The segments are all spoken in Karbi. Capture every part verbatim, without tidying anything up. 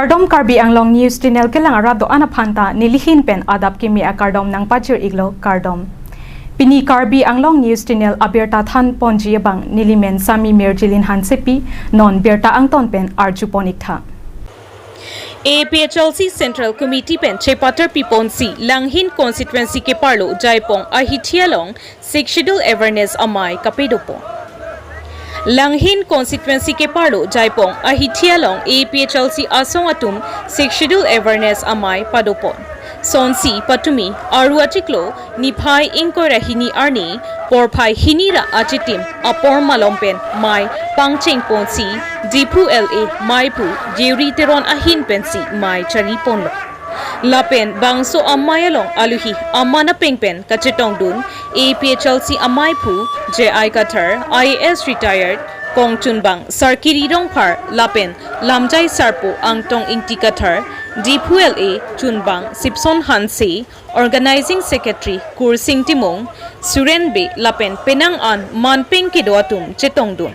Kardom, Karbi Anglong News Channel kelang arat do-an aphan ta nelihin pen adap kimi akardom nangpajir iklo, kardom. Pini Karbi Anglong News Channel abirta than ponji abang nelimen Sami Mirjilin Hansepi, non birta angton pen arju pon iktha. A P H L C Central Committee pen chepatar piponsi Langhin Constituency keparlo Jaipong ahithi along Sixth Schedule Awareness Amei kapadopon. Langhin Constituency keparlo Jaipong ahithi along A P H L C asong atum Sixth Schedule Awareness Amei padopon. Sonsi patumi Aru achiklo niphai ingkoi ra hini arni porphai hini ra achitim apor malom pen mei pangcheng ponsi Diphu L A meiphu Deuri Teron ahin pensi mei chari ponlo. Lapen bangso amei along aluhi aman apeng pen kachetongdun A P H L C ameiphu J I Kathar, I A S retired, kongchunbang Sarkiri Rongphar lapen lamjai sarpo Angtong Ingti Kathar, Diphu L A chunbang Sipson Hanse, Organizing Secretary Kursing Timung, Suren Bey lapen penang an manpeng kedo atum chetongdun.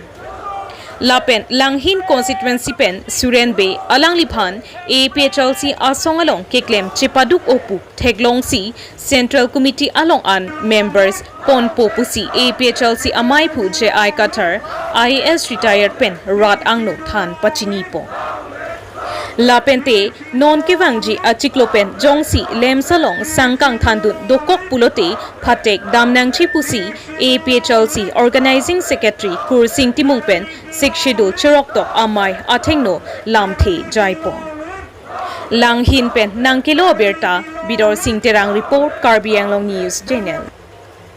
Lapen Langhin Constituency pen Suren Bey alangliphan A P H L C asong along keklem chepaduk opu theklongsi Central Committee along an members ponpo pusi A P H L C ameiphu J I Kathar, I A S retired pen rat angno than pachinipo. Lapente non kevangji achiklo pen jongsi lemsalong sangkang thandun dokok pulote phatek damnangji pusi A P H L C Organizing Secretary Kursing Timung pen Sixth Schedule cheroktok amei athengno lamthe jaipon. Langhin pen nangkelo abirta, Bidor Sing Terang report, Karbi Anglong News Channel.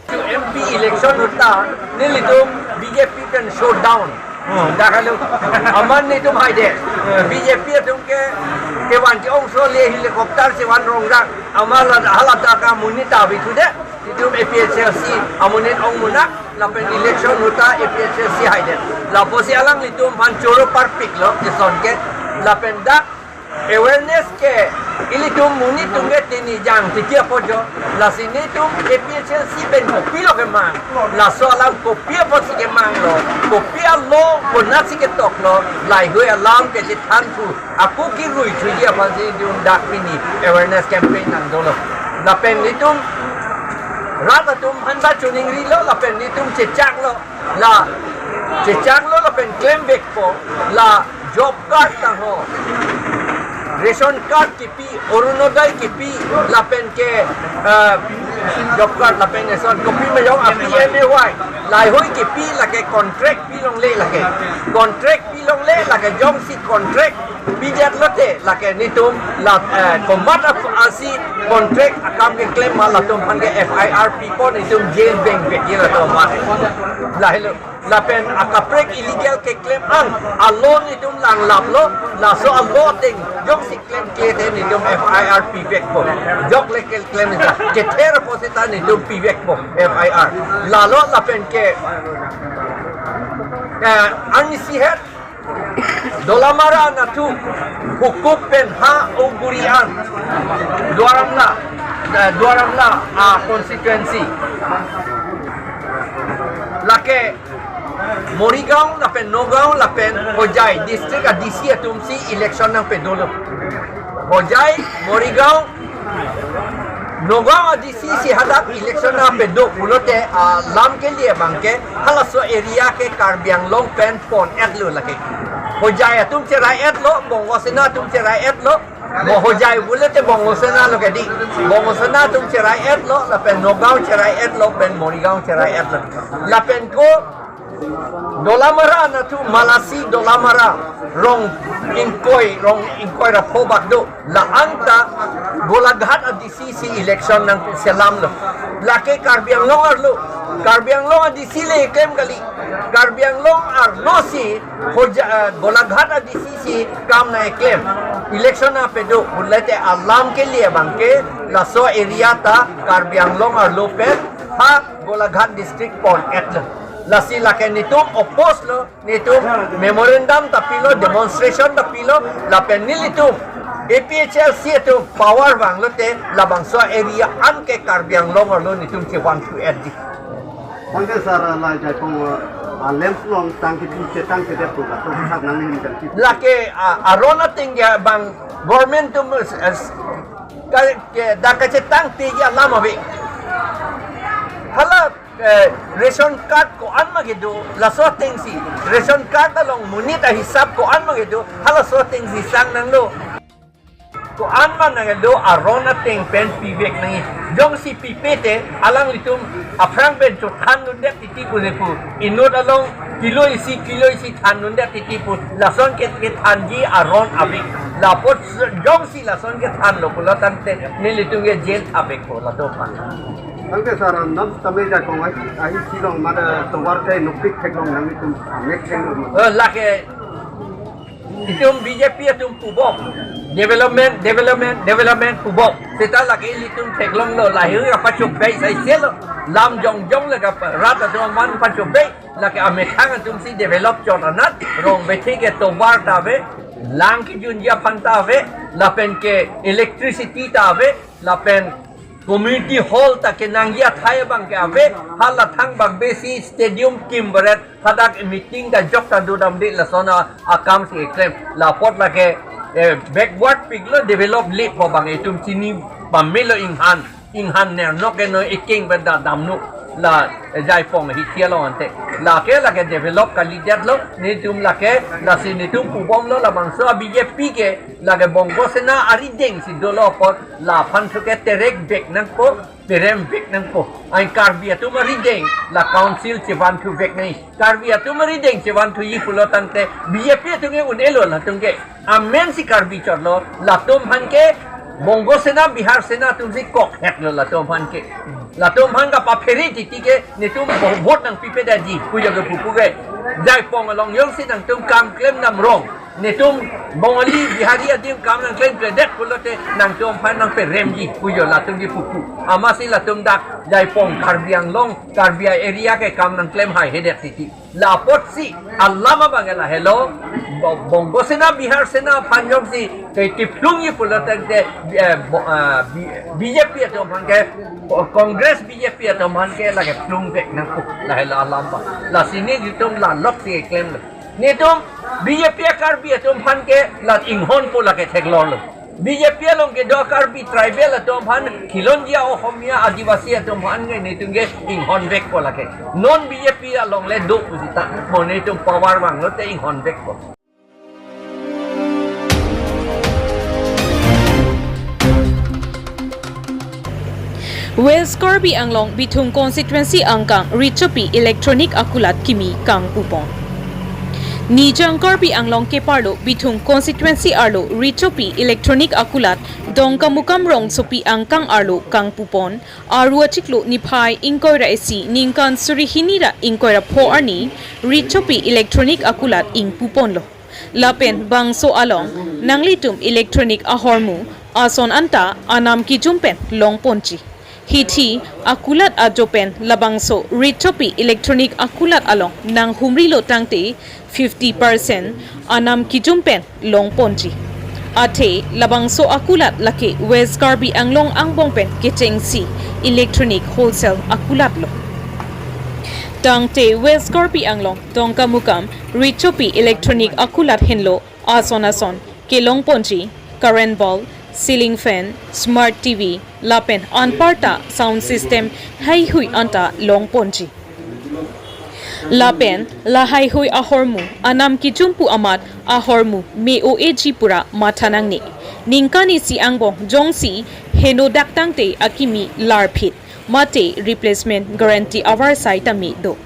M P election ahut ta nelitum B J P pen shutdown. Hmm. Dak alu aman netum haide. Hmm. B J P atum ke kevan ti ongso le helicopter si van rongdak. Aman la hala ta ka monit ta bi thude. Netum A P H L C amonit ong munak lapen election ahut ta A P H L C haide. Lapusi alanglitum aphan choro parpiklo eson ke lapen dak awareness ke ilitum monit atum ke tini jang tiki apojo. Lasi netum A P H L C pen kopilo kemang. Laso alam kopi apotsi kemanglo. Kopi alo konatsi ketoklo. Laheihui alam ke chethan thu. Ako kirui thuji aphansi netum dak pini awareness campaign nangdolo. Lapen netum rat atum aphan ta choningrilo lapen netum chechaklo. La chechaklo lapen klem vekpo, la job card tangho, ration card kipi, Orunodoi kipi, lapen ke, eh, job card lapen eson kopi ma jong a P M A Y, laheihui kipi, lake contract pilongle lake. Contract pilongle lake, jongsi contract pidet lote lake netum la, eh, komat ap-, asi contract akam keklem ma latum aphan ke F I R pipon, netum jail beng beng latum aphan. Lahelo lapen akaprek illegal keklem an alo netum langlaplo, laso alo ateng jongsi klemkle te netum F I R pivekpo. Jok le keklem ja kether apotsi ta netum pivekpo F I R. Lalo lapen ke, eh, arnisi het Dolamara anatthu hukup pen ha oguri an Duar Amla, eh, Duar Amla a constituency. Lake Morigaon lapen Nagaon lapen Hojai district a D C atumsi election nangpadolo. Hojai, Morigaon, Nagaon a D C si hadak election nangpado pulote alam kelie abang ke halaso area ke Karbi Anglong pen pon-etlo lake. Hojai atum cherai-etlo, Bongo Sena atum cherai-etlo. Mo Hojai pulote Bongo Sena lo kedi. Bongo Sena atum cherai-etlo, lapen Nagaon cherai-etlo, pen Morigaon cherai-etlo. Lapen ko Dolamara anatthu Malasi Dolamara rong ingkoi, rong ingkoi ra pho bak do. La-an ta Golaghat a D C si election nangselamlo. Lake Karbi Anglong arlo. Karbi Anglong a D C le klem kali. Karbi Anglong arlosi Hoja-, eh, Golaghat a D C si kam nangklem. Election nangpado pulote alam kelie abang ke laso area ta Karbi Anglong arlo pen ha Golaghat district pon-etlo. Lasi lake netum oppose lo, netum memorandum ta pilo, demonstration ta pilo, lapen nelitum A P H L C atum power vanglote labangso area an ke Karbi Anglong arlo netum chevang thu-etji. Anke sir, la Jaipong, uh, Alem long tang ke pi ke tang ke dia pu ka to sak nang ni kan pi. Lake, ah, aron ateng ke bang government atum, eh, s-, ka, ke, dak kachetang te ya lama be. Hala, eh, ration card ko-an ma kedo, laso atengsi. Ration card along monit ahisap ko-an ma kedo, halaso atengsi sang nanglo. Ko-an ma nanglo aron ateng pen pivek nangji. Jongsi pipe te alanglitum aphrang pen chothan dundet titi pu ne pu. Inut along kilo isi kilo isi than dundet titi pu. Lason ke kethanji aron avek. Lapot jongsi lason kethanlo pulo tangte nelitum ke jail avek ko latum aphan. Tangte sir, nam tame jakong ai, ai silong mada tovar kai nukpik theklong nanglitum amek theklong. Eh, lake itum B J P atum pubom. Development, development, development pubom. Seta lake ilitum theklonglo, lahei apachobei saiselo. Lam jongjong le kap-, rat atum aman pachobei. Lake amethang atumsi develop chot anat. Rong bethe ke tovar ta ave. Lang kejunji aphan ta ave. Lapen ke electricity ta ave. Lapen community hall ta kenangji athai abang ke ave, halathang bang besi stadium kim beret, hadak meeting ta jok ta dodamde lason a-, akam si eklem. Lapot lake, eh, backward piklo develop le po bang itum chini pamelo inghan, inghan nernok eno ekeng benda damno la, eh, Jaipong hithi along ante. Lake lake develop kalidetlo, netum lake, lasi netum pubomlo labangso a B J P ke, lake Bongo Sena arideng si dolo apot, laphan thu ke terek vek nangpo, perem vek nangpo. Ai Karbi atum arideng, la council chevan thu vek nai. Karbi atum arideng chevan thuji pulo tangte, B J P atum ke un-elo latum ke. Amen si Karbi chotlo, latum aphan ke, Bongo Sena, Bihar Sena atumsi kok hetlo latum aphan ke. Latum aphan kapaphere titi ke, netum vo-, vote nangpipe daji, pujo ke pupu ke. Jaipong along jongsi nangtum kam klem dam rong. Netum Bongali Bihari adim kam nangklemkledet pulote nangtum aphan nangperemji pujo latum ke pupu. Amatsi latum dak Jaipong Karbi Anglong Karbi area ke kam nangklem haihedet titi. Lapotsi alam abang lahelo Bo-, Bongo Sena Bihar Sena aphan jongsi ke kephlungji pulote ke, eh, bo-, ah, B-, B J P atum aphan ke Congress B J P atum aphan ke lake phlung vek nangpo lahelo alam abang. Lasi netum lalok si klemlo. Netum B J P a Karbi atum aphan ke la inghonpo lake theklonglo. B J P along kedo Karbi tribal atum aphan khilonjia Ohomia Adivasi atum aphan ke netum ke inghon vekpo lake. Non B J P along le do pusita. Mo netum power vanglote inghon vekpo. West Karbi Anglong Bithung Constituency angkang Richopi Electronic akulat kimi kangpupon. Nijang Karbi Anglong keparlo Bithung Constituency arlo Richopi Electronic akulat Dongkamukam rongsopi angkang arlo kangpupon, Aru achiklo niphai ingkoi ra isi ningkan suri hini ra ingkoi ra pho arni Richopi Electronic akulat ingpuponlo. Lapen bangso along nanglitum electronic ahormu ason anta anam kijum pen longponji. Hithi akulat ajo pen labangso Richopi Electronic akulat along nanghumrilo tangte fifty percent anam kijum pen longponji. Athe labangso akulat lake West Karbi Anglong angbong pen kechengsi electronic wholesale akulatlo. Tangte West Karbi Anglong Dongkamukam Richopi Electronic akulat henlo ason ason kelongponji, current bulb, ceiling fan, smart T V, lapen anparta sound system heihui anta longponji. Lapen laheihui ahormu anam kijum pu amat ahormu me-o-eji pura matha nangne. Ningkan isi angbong jongsi henodak tangte akimi larphit mate replacement guarantee avarsai tame do.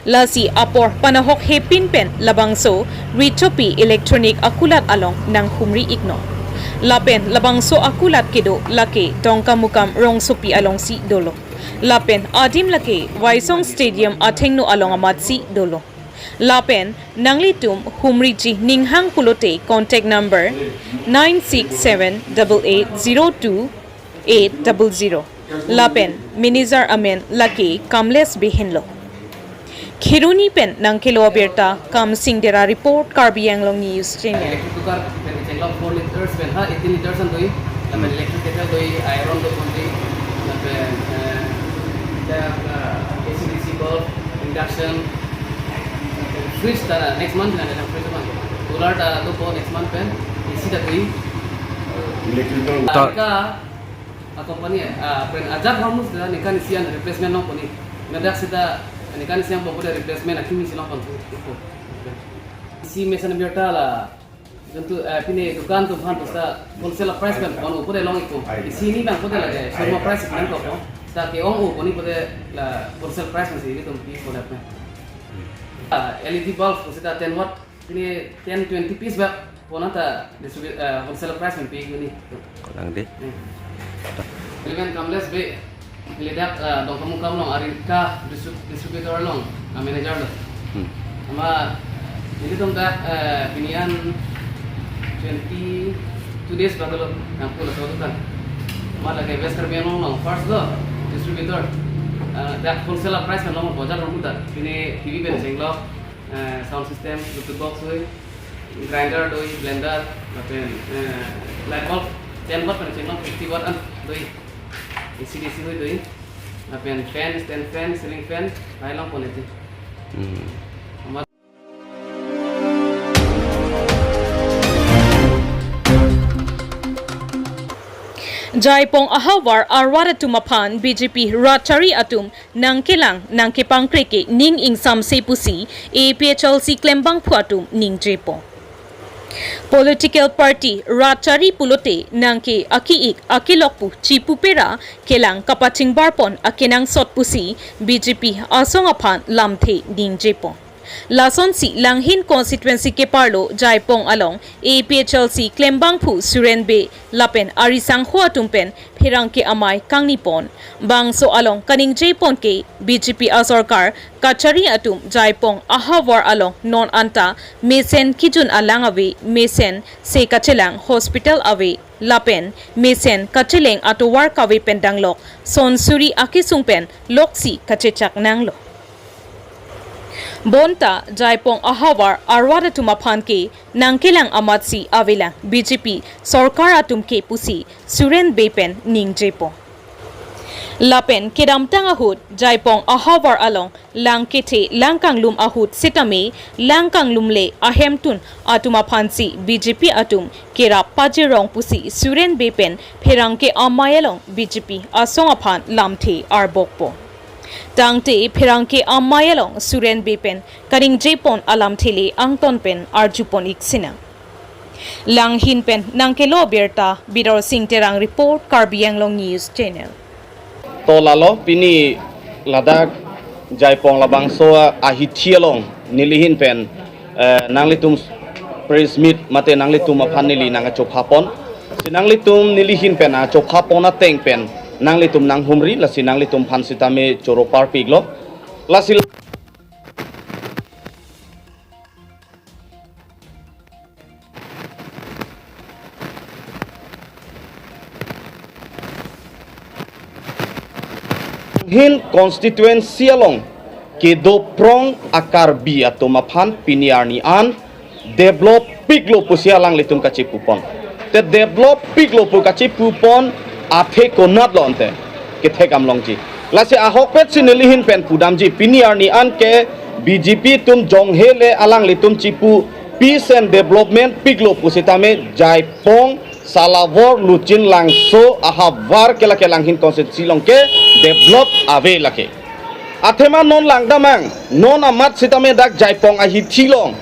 Lasi apor panahok hepin pen labangso Richopi Electronic akulat along nanghumri iknon. Lapen labangso akulat kedo lake Dongkamukam rongsopi alongsi dolo. Lapen adim lake Waisong Stadium athengno along amatsi dolo. Lapen nanglitum humriji ninghang pulote contact number nine six seven double eight zero two eight double zero. Lapen manager amen lake Kamlesh Bey henlo. Kheroni pen nangkelo abirta Kamsing Dera report, Karbi Anglong News Channel. Electric cooker pen kechenglok four liters pen ha eighteen liters an doi. Lapen electric kettle doi, iron do konti. Lapen, eh, ya, eh, A C D C bulb, induction, Fridge ta next month na freeze man. Cooler ta dopo next month pen. A C ta dui. Electrical. Ta- Ka a company a brand ajat hamus ta nekan isi an replacement nangpo ni. Medak seta nekan isi an bobo de replacement akimi si nangpo. Isi mesen birta la. Tentu, eh, pini dukan atum aphan pusta wholesale price pen pon upo de long ipo. Ai. Isi ni bang pude lake, ai, showroom price pen ko po. Seta ke-ong upo ni pude la wholesale price pen si ilitum pi pude pen. Ah, L E D bulb seta ten watt, pini ten twenty piece bak pon anta distribu-, eh, wholesale price pen pi ni. Konang di. Hmm. Eleven Kamlesh Bey. Neli dak, eh, Dongkamukam along Arinka distrib-, distributor along, ah, manager lo. Hmm. Amat nelitum dak, eh, pini an twenty two days bak lo, nangpo laso dukan. Amat lake West Karbi Anglong along first lo distributor. Eh, dak wholesale price kan long bojar along ta. Pini T V pen chenglok, eh, sound system, Bluetooth box doi, grinder doi, blender, lapen, eh, light bulb, ten watt pen chenglok fifty watt an doi. A C D C hui doi. Lapen fan, stand fan, ceiling fan, lahai long pon eti. Hmm. Amat Jaipong ahavar arwar atum aphan B J P rat chari atum nangkelang nangkepangkre ke ning ingsamse pusi A P H L C klembangphu atum ningjepo. Political party rat chari pulote nangke aki-ik akilok pu chipu pera kelang kapachingbar pon akenangsot pusi B J P asong aphan lamthe ningjepo. Lasonsi Langhin constituency keparlo Jaipong along A P H L C klembangphu Suren Bey lapen arisangho atum pen pherangke amei kangni pon. Bangso along kaningje pon ke B J P asorkar kachari atum Jaipong ahavar along non anta mesen kejun alang ave, mesen se kachelang hospital ave, lapen mesen kacheleng atovar kave pen danglok son suri akesung pen loksi kachechak nanglo. Bonta Jaipong ahavar arwar atum aphan ke nangkelang amatsi avelang B J P sorkar atum ke pusi Suren Bey pen ningjepo. Lapen kedamtang ahut Jaipong ahavar along lang kethe lang kanglum ahut sitame lang kanglumle ahemtun atum aphansi B J P atum kerap pajirong pusi Suren Bey pen pherangke amei along B J P asong aphan lamthe arbokpo. Tangte pherangke amei along Suren Bey pen kaningje pon alamthe le angton pen arju pon ik sinang. Langhin pen nangkelo birta Bidor Sing Terang report, Karbi Anglong News Channel. To lalo pini ladak Jaipong labangso ahithi along nelihin pen, eh, nanglitum press meet mate nanglitum aphan neli nangkachopha pon. Si nanglitum nelihin pen achopha pon ateng pen nanglitum nanghumri, lasi nanglitum aphan sitame choro parpiklo. Lasi Langhin constituency along kedo prong a-Karbi atum aphan pini arni an develop piklo pusi alanglitum kachipu pon. Te develop piklo pu kachipu pon athe konatlo ante kethek am longji. Lasi ahokpet si nelihin pen pudamji, pini arni an ke B J P atum jonghe le alanglitum chipu peace and development piklo pusitame Jaipong, Salawor, Luchin, Langso ahavar ke lake Langhin constituency along ke develop ave lake. Athema non langdamnang, non amat sitame dak Jaipong ahithi along,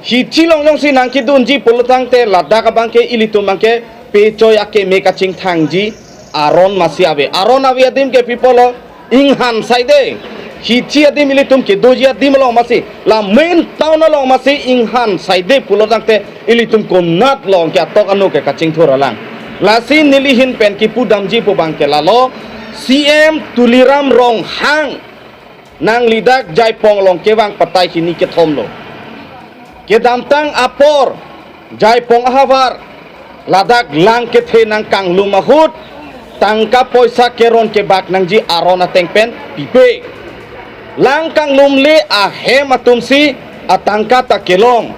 hithi along jongsi nangkedunji pulotangte ladak abang ke ilitum abang ke pechoi akeme kachingthangji aron masi ave. Aron ave adim ke pi pulo, Inghan Saide. Hithi adim ilitum kedoji adim along masi, la main town along masi Inghan Saide pulotangte ilitum konat along ke atok anu ke kachingthur alang. Lasi nelihin pen kipudamji pu abang ke lalo, C M Tuliram Ronghang nangli dak Jaipong along kevang patai hini kethom lo. Kedamtang apor Jaipong ahavar ladak lang kethe nangkanglum ahut tangka poisa keron kebak nangji aron ateng pen pipe. Lang kanglumle ahem atumsi atangka ta kelong.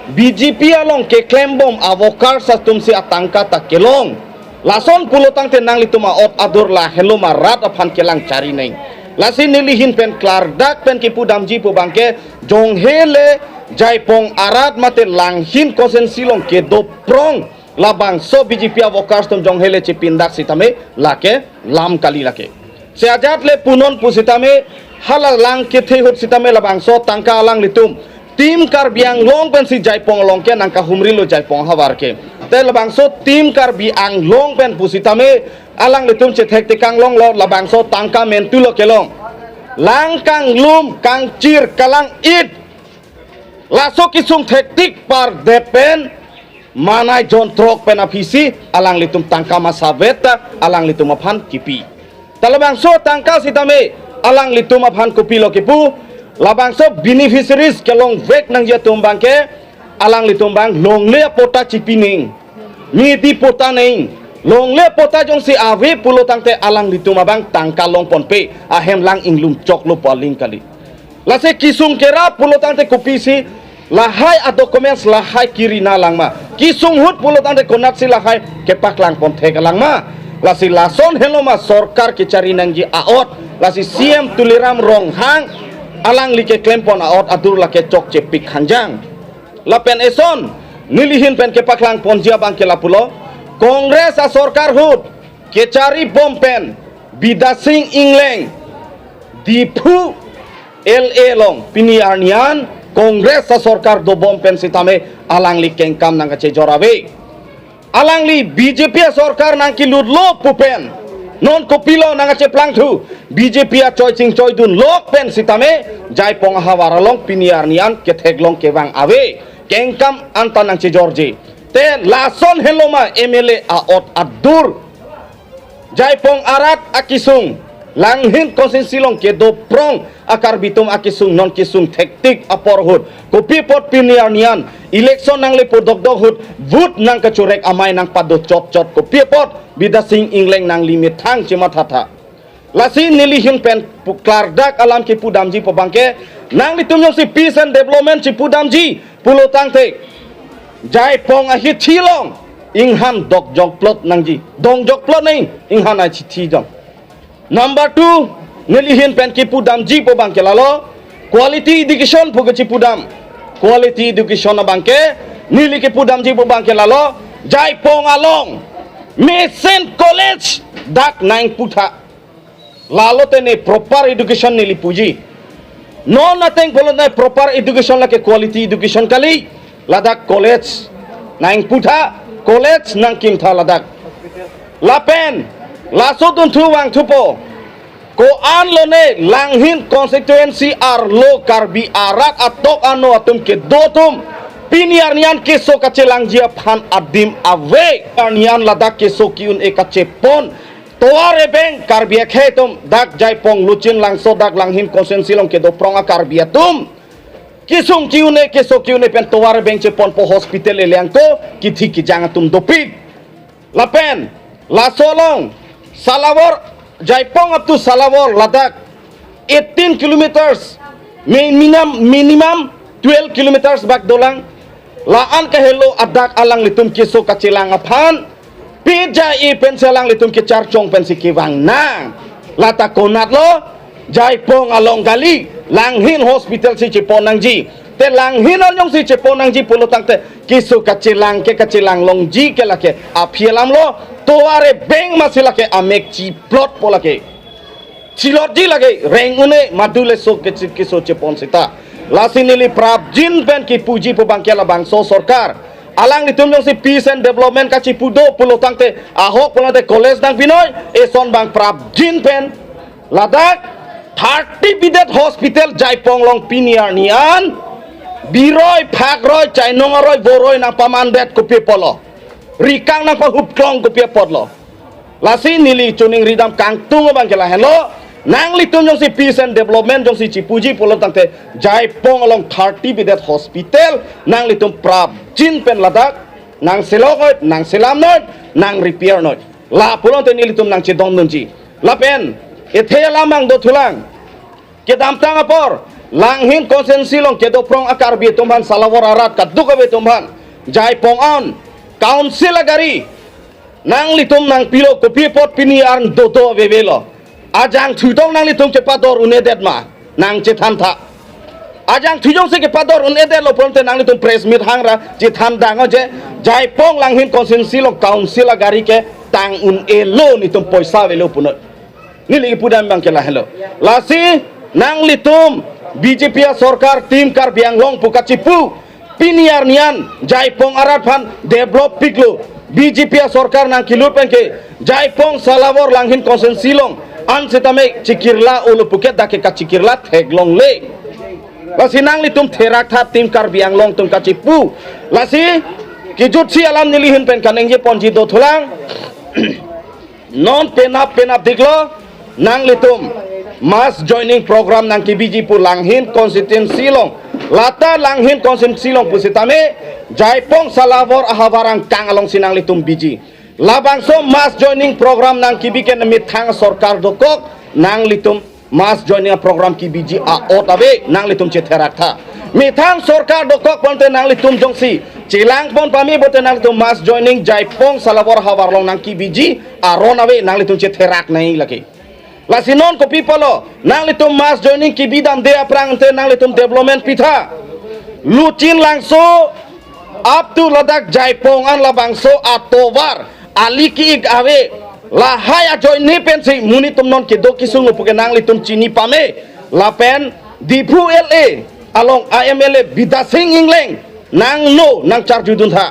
B J P along keklembom a-workers atumsi atangka ta kelong. Lason pulotangte nanglitum a'ot adur lahenlo ma rat aphan kelang chari neng. Lasi nelihin pen klardak pen kipudamji pu abang ke jonghe le Jaipong arat mate Langhin constituency along kedo prong labangso B J P a-workers atum jong hele chepindak sitame lake lam kali lake. Si ajat le punon pusitame hala lang kethe ahut sitame labangso tangka alanglitum Team Karbi Anglong pensi Jaipong along ke nangkahumrilo Jaipong ahavar ke. Te labangso Team Karbi Anglong pen pusitame alanglitum chethek tekang longlo, labangso tangka mentulo kelong. Lang kanglum kangchir kalang-it. Laso kesung thektik pardet pen manai jon throk pen aphisi alanglitum tangka masavet ta alanglitum aphan kipi. Ta labangso tangka sitame alanglitum aphan kopilo kipu, labangso beneficiaries kelongvek nangji atum abangke alanglitum abang longle apatta chipi nang, midi patta nang, longle apatta jongsi ave pulo tangte alanglitum abang tangka longponpe, ahem lang inglum choklo pu aling kali. Lasi kesung kerap pulo tangte kopisi lahai a-documents lahai kiri nanglang ma? Kesung ahut pulo tangte konatsi lahai kepaklangpon thek alang ma? Lasi lason helo ma sorkar kechari nangji a-ot, lasi C M Tuliram Ronghang alangli keklempon a-ot adur lake chokchepik hanjang. Lapen eson nelihin pen kepaklangponji abangke lapulo, Congress asorkar ahut kechari bom pen Bidya Sing Engleng Diphu L A along pini arni an Congress asorkar dobom pen sitame alangli kengkam nangkachejor ave. Alangli B J P asorkar nangkelutlo pu pen non kopilo nangkacheplangthu? B J P achoi chingchoidun lok pen sitame Jaipong ahavar along pini arni an ketheklong kevang ave, kengkam anta nangchejorji. Te lason helo ma M L A a-ot adur? Jaipong arat akesung, Langhin constituency along kedo prong a-Karbi atum akesung, non kesung thektik apor ahut kopi apot pini arni an election nangle pudokdok ahut vote nangkachorek amei nangpado chotchot kopi apot Bidya Sing Engleng nangli methang chemathatha? Lasi nelihin pen pu-, klardak alam kepudamji pu abangke, nanglitum jongsi peace and development chepudamji pulo tangte Jaipong ahithi along inghan dok jokplot nangji, dong jokplot nang inghan ahithi jong. Number two, nelihin pen kepudamji pu abangke lalo, quality education pu kechepudam. Quality education abangke neli kepudamji pu abangke lalo, Jaipong along mesen college dak nangputha. Lalo te ne proper education neli puji. Non ateng pulo ne proper education lake quality education kali. Ladak college nangputha, college nangkimtha ladak. Lapen laso dunthu vangthupo, ko-an lone Langhin constituency arlo Karbi arat atok ano atum kedo atum pini arni an keso kachelangji aphan adim ave. Arni an ladak keso ki-un-e kachepon. Tovar ebeng Karbi akhei atum dak Jaipong Luchinlangso dak Langhin constituency along kedo prong a-Karbi atum kesung ki-un-e, keso ki-un-e pen tovar ebeng cheponpo, hospital elengko, kithi kijang atum dopik. Lapen laso along Salawar, Jaipong up to Salawar ladak eighteen kilometers, minimum, minimum twelve kilometers bak dolang. La-an kahelo adak alanglitum keso kachelang aphan pija-i pensi alanglitum kecharchong pensi kevang nang. Lata konatlo? Jaipong along kali, Langhin hospital si chepon nangji. Te Langhin along si chepon nangji pulo tangte keso kachelang ke kachelang longji ke lake aphi alamlo. Tovar ebeng masi lake amek chiplotpo lake. Chilotji lake, reng un-e, madu le so kechi-, keso chepon sita. Lasi neli prapjin pen kepuji pu abangke labangso sorkar, alanglitum jongsi peace and development kachepu do pulo tangte, ahok pulo tangte college nangpinoi, eson abang prapjin pen ladak thirty bedded hospital Jaipong along pini arni an biroi, phakroi, chainong aroi, voroi nangpamandet kopi apotlo? Rikang nangpahupklong kopi apotlo? Lasi neli choningridam kangtung abangke lahenlo, nanglitum jongsi peace and development jongsi chepuji pulo tangte Jaipong along thirty bedded hospital nanglitum prapjin pen ladak nangselok noi, nangselam noi, nang repair noi. La pulo tangte nelitum nangchedondunji. Lapen ethe alam angdothulang. Kedamtang apor Langhin constituency along kedo prong a-Karbi atum aphan, Salawar arat kadokave atum aphan, Jaipong an council agari nanglitum nangpilo, kopi apot pini arni dodo avevelo? Ajangthu tong nanglitum kepador un-edet ma? Nangchethantha. Ajangthu jongsi kepador un-edetlo pulote nanglitum press meet hangra chethan dang-o je, Jaipong Langhin constituency along council agari ke tang un-elo, netum poisa avelo punoi. Neli kipu dam abang ke lahenlo. Lasi nanglitum B J P asorkar, Team Karbi Anglong pu kachipu, pini arni an Jaipong arat aphan develop piklo. B J P asorkar nangkelut pen ke Jaipong, Salawar, Langhin constituency along an sitame chikirla-olo puke dak ke kachikirla theklongle. Lasi nanglitum therak tha, Team Karbi Anglong atum kachipu. Lasi kejutsi alam neli ahin pen kaningje ponji dothulang. Non penap penap diklo, nanglitum mass joining program nangkebiji pu Langhin constituency along. Lata Langhin constituency along pusitame Jaipong, Salawar ahavar angkang alongsi nanglitum biji. Labangso mass joining program nangkebi ke methang sorkar dokok, nanglitum mass joining program kebiji a-ot ave, nanglitum chetherak tha. Methang sorkar dokok pulote nanglitum jongsi chelangpon pame pulote nanglitum mass joining Jaipong, Salawar ahavar along nangkebiji aron ave, nanglitum chetherak nangji lake. Lasi non kopi pulo, nanglitum mass joining kebi damde aphrang te nanglitum development pitha. Luchinlangso up to ladak Jaipong an labangso atovar ali ki-ik ave, lahai ajoine pensi monit atum non kedo kesung puke nanglitum chini pame. Lapen Diphu L A along a-M L A Bidya Sing Engleng nangno nangcharjudun tha.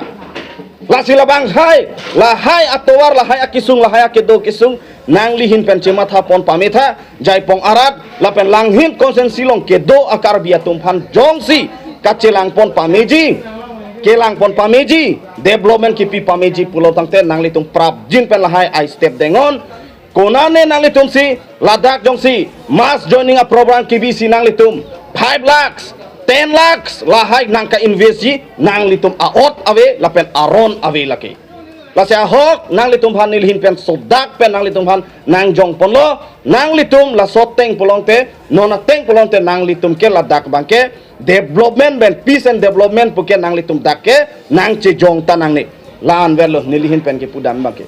Lasi labang hai, lahai atovar, lahai akesung, lahai akedo kesung nangli ahin pen chematha pon pame tha. Jaipong arat lapen Langhin constituency along kedo a-Karbi atum aphan jongsi kachelangpon pameji, kelangpon pameji, development kepi pameji pulo tangte nanglitum prapjin pen lahai a-step deng-on. Konane nanglitumsi ladak jongsi mass joining a-program kebisi nanglitum five lakhs, ten lakhs lahai nangka-invest ji, nanglitum a-ot ave lapen aron ave lake. Lasi ahok nanglitum aphan neli ahin pen sodak pen nanglitum aphan nangjong ponlo, nanglitum laso ateng pulote, non ateng pulote nanglitum ke ladak abang ke development pen, peace and development puke nanglitum dak ke nangchejong ta nangne. La-an verlo neli ahin pen kipu dam abang ke.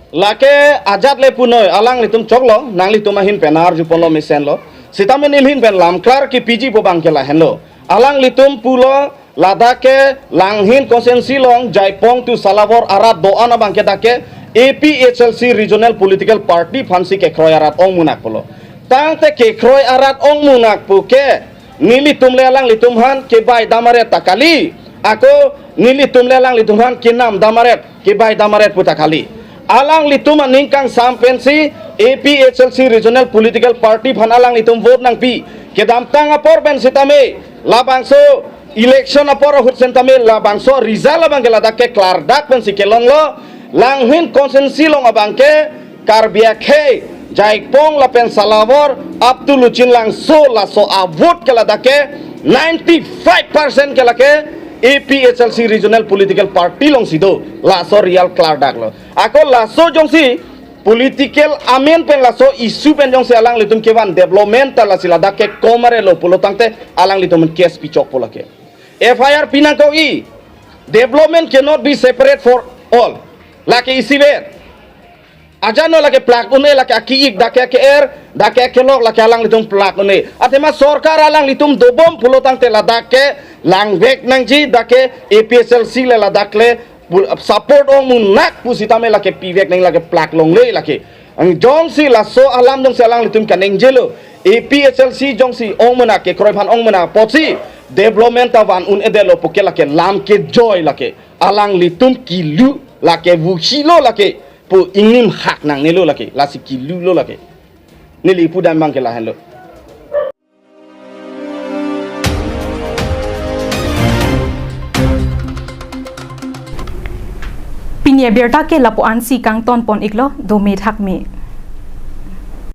Lake ajat le punoi, alanglitum choklo, nanglitum ahin pen arju ponlo mesenlo. Sitame neli ahin pen lamklar kepiji pu abang ke lahenlo. Alanglitum pulo, ladak ke Langhin constituency along Jaipong to Salawar arat do-an abang ke dak ke A P H L C Regional Political Party aphansi kekroi arat ongmunak pulo. Tangte kekroi arat ongmunak puke nelitum le alanglitum aphan kebai dam aret ta kali. Ako nelitum le alanglitum aphan kenam dam aret, kebai dam aret pu ta kali. Alanglitum aning kangsam pensi A P H L C Regional Political Party aphan alanglitum vote nangpi. Kedamtang apor pen sitame labangso election apor ahut sitame labangso result abang ke ladak ke klardak pensi kelonglo. Langhin constituency along abang ke Karbi akhei, Jaipong lapen Salawar up to Luchinlangso laso a-vote ke ladak ke ninety-five percent ke lake A P H L C Regional Political Party alongsi do. Laso real klardak lo. Ako laso jongsi political amen pen laso issue pen jongsi alanglitum kevan development ta lasi ladak ke komare lo pulo tangte alanglitum case pichokpo lake. F I R pinangkok-i, development cannot be separate for all. Lake isivet. Ajat no lake plak un-e, lake aki-ik, dak ke ke-er, dak ke kelok, lake alanglitum plak un-e. Athema sorkar alanglitum dobom pulo tangte ladak ke langvek nangji, dak ke A P H L C le ladak le pu-, support ongmunak pusitame lake pivek nang, lake plak longle lake. Ang jongsi laso alam jongsi alanglitum kaningje lo, A P H L C jongsi ongmunak, kekroi aphan ongmunak apotsi development ta van un-edetlo puke lake lam kejoi lake. Alanglitum kilu lake, vusi lo lake pu ingnim hak nangnelo lake, lasi kilu lo lake. Neli kipu dam abang ke lahenlo. Pini abirta ke lapu-ansi kangton pon-iklo, dome thakme.